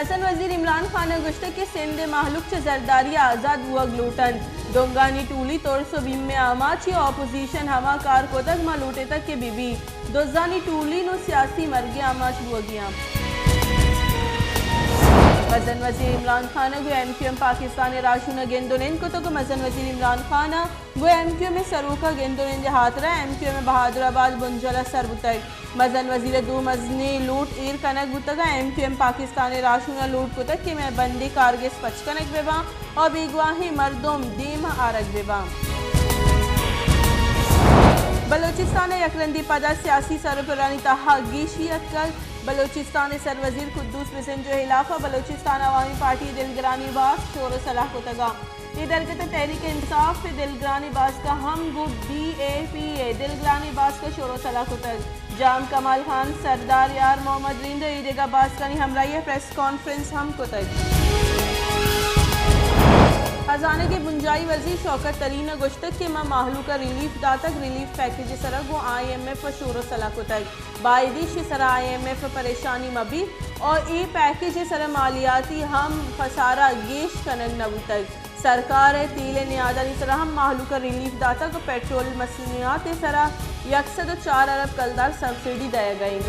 مزن وزیر عمران خان ءَ گوشتگ کہ سندھ ءِ مہلوک چہ زرداری ءَ آزاد بوگ لوٹ انت۔ ڈنگانی ٹولی ترس ءُ بیم ءِ آماچ اِنت، اپوزیشن ہما کار کتگ ما لوٹتگ کہ بہ بیت۔ دزانی ٹولی نوں سیاسی مرگ ءِ آماچ بوگی انت۔ مزن وزیر عمران خان ءَ گوں ایم کیو ایم پاکستان ءِ راہشون ءَ گند ءُ نند کتگ۔ مزن وزیر عمران خان ءَ گوں ایم کیو ایم ءِ سروک ءَ گند ءُ نند ءِ ہاترا ایم کیو ایم ءِ بہادر آباد بنجل ءَ سر بوتگ۔ مزن وزیر ءِ دو مزنیں لوٹ ایر کنگ بوتگ ءُ ایم کیو ایم پاکستان ءِ راہشون ءَ لوٹ کتگ کہ مئے بندیں کارگس پچ کنگ بہ باں ءُ بیگواہیں مردم دیم ءَ آرگ بہ باں۔ بلوچستان ءَ یک رندی پدا سیاسی سر ءُ پرانی تہا گیشی اتکگ۔ بلوچستان ءِ سر وزیر قدوس بزنجو ءِ ہلاف ءَ بلوچستان عوامی پارٹی ءِ دلگرانی باسک شور ءُ سلاہ کتگ ءُ اے درگت ءَ تحریک انصاف ءِ دلگرانی باسک ءَ ہم گوں بی اے پی ءِ دلگرانی باسک ءَ شور ءُ سلاہ کتگ۔ جام کمال خان، سردار یار محمد رند ءُ اے دگہ باسکانی ہمراہی ءَ پریس کانفرنس ہم کتگ۔ خزانگ ءِ بنجاہی وزیر شوکت ترین ءَ گوشتگ کہ ما مہلوک ءَ ریلیف داتگ، ریلیف پیکج ءِ سرا گوں آئی ایم ایف ءَ شور ءُ سلاہ کتگ، باید ایشی ءِ سرا آئی ایم ایف ءَ پریشانی مہ بیت ءُ اے پیکج ءِ سرا مالیاتی ہم خسارہ گیش کنگ نہ بوتگ۔ سرکار ءِ تیل ءِ نیادانی سرا ہم مہلوک ءَ ریلیف داتگ ءُ پیٹرول مصنوعات ءِ سرا یک سد ءُ چار ارب کلدار سبسڈی دئیگ ءَ انت۔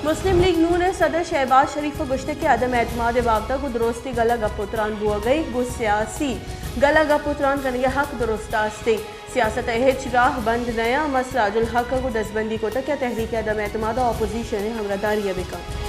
مسلم لیگ نون ءِ صدر شہباز شریف ءَ گوشتگ کہ عدم اعتماد ءِ بابت ءَ گوں درستیں گل ءُ گپ ءُ تران بوگ ءَ، گوں سیاسی گل ءُ گپ ءُ تران کنگ ءِ حق درست است انت۔ سیاست ءِ ہچ راہ بند نہ انت، ما سراج الحق ءَ گوں دزبندی کتگ کہ تحریک عدم اعتماد ءُ اپوزیشن ءِ ہمراہداری ءَ بہ کنت۔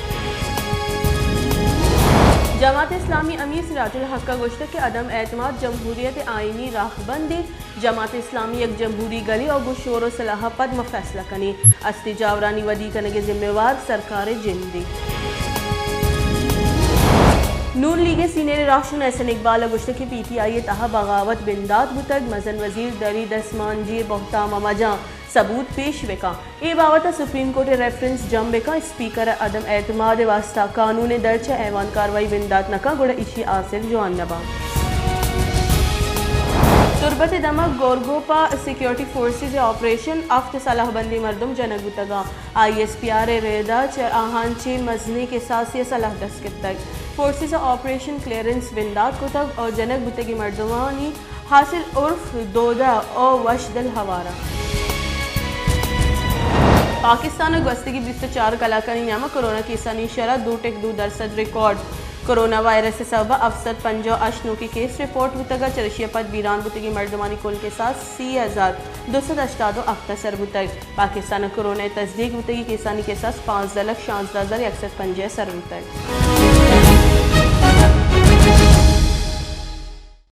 جماعت اسلامی امیر سراج الحق ءَ گوشتگ کہ عدم اعتماد جمہوریت ءِ آئینی راہبند انت، جماعت اسلامی یک جمہوری گلے ءُ گوں شور ءُ سلاہ ءَ پد ما فیصلہ کنیں، ہستی جاورانی ودی کنگ ءِ ذمہ وار سرکار ءِ جند انت۔ نون لیگ ءِ سینئر راہشون احسن اقبال ءَ گوشتگ کہ پی ٹی آئی ءِ تہا بغاوت بندات بوتگ، مزن وزیر دری دسمانجی ءِ بہتام ءَ مجاں، ثبوت پیش بہ کن، اے بابت ءَ سپریم کورٹ ءَ ریفرنس جم بہ کن، اسپیکر ءِ عدم اعتماد ءِ واستہ قانون ءِ در چہ ایوان کاروائی بندات نہ کن گڑا ایشی ءِ حاصل جوان نہ باں۔ تربت ءِ دمگ گورگوپ ءَ سیکورٹی فورسز ءِ آپریشن، ہفت سلاہ بندیں مردم جنگ بوتگ انت۔ آئی ایس پی آر ءِ رید ءَ چہ آہاں چہ مزنیں کساسے ءِ سلاہ دست گپتگ۔ فورسز ءَ آپریشن کلیئرنس بندات کتگ ءُ جنگ بوتگیں مردمانی حاصل عرف دودا ءُ وشدل ہوار انت۔ پاکستان ءَ گوستگیں بیست ءُ چار کلاکانی نیام ءَ کرونا کیسانی شرح دو ٹک دو درسد ریکارڈ۔ کرونا وائرس ءِ سبب ءَ ہفت سد پنجاہ ءُ ہشت نوکیں کیس رپورٹ بوتگ ءُ چریشی ءَ پد بیران بوتگیں مردمانی کل کساس سی ہزار دو سد ہشتاد ءُ ہپت ءَ سر بوتگ۔ پاکستان ءَ کرونا ءِ تصدیق بوتگیں کیسانی کساس پانزدہ لکھ شانزدہ ہزار یک سد پنجاہ ءَ سر بوتگ۔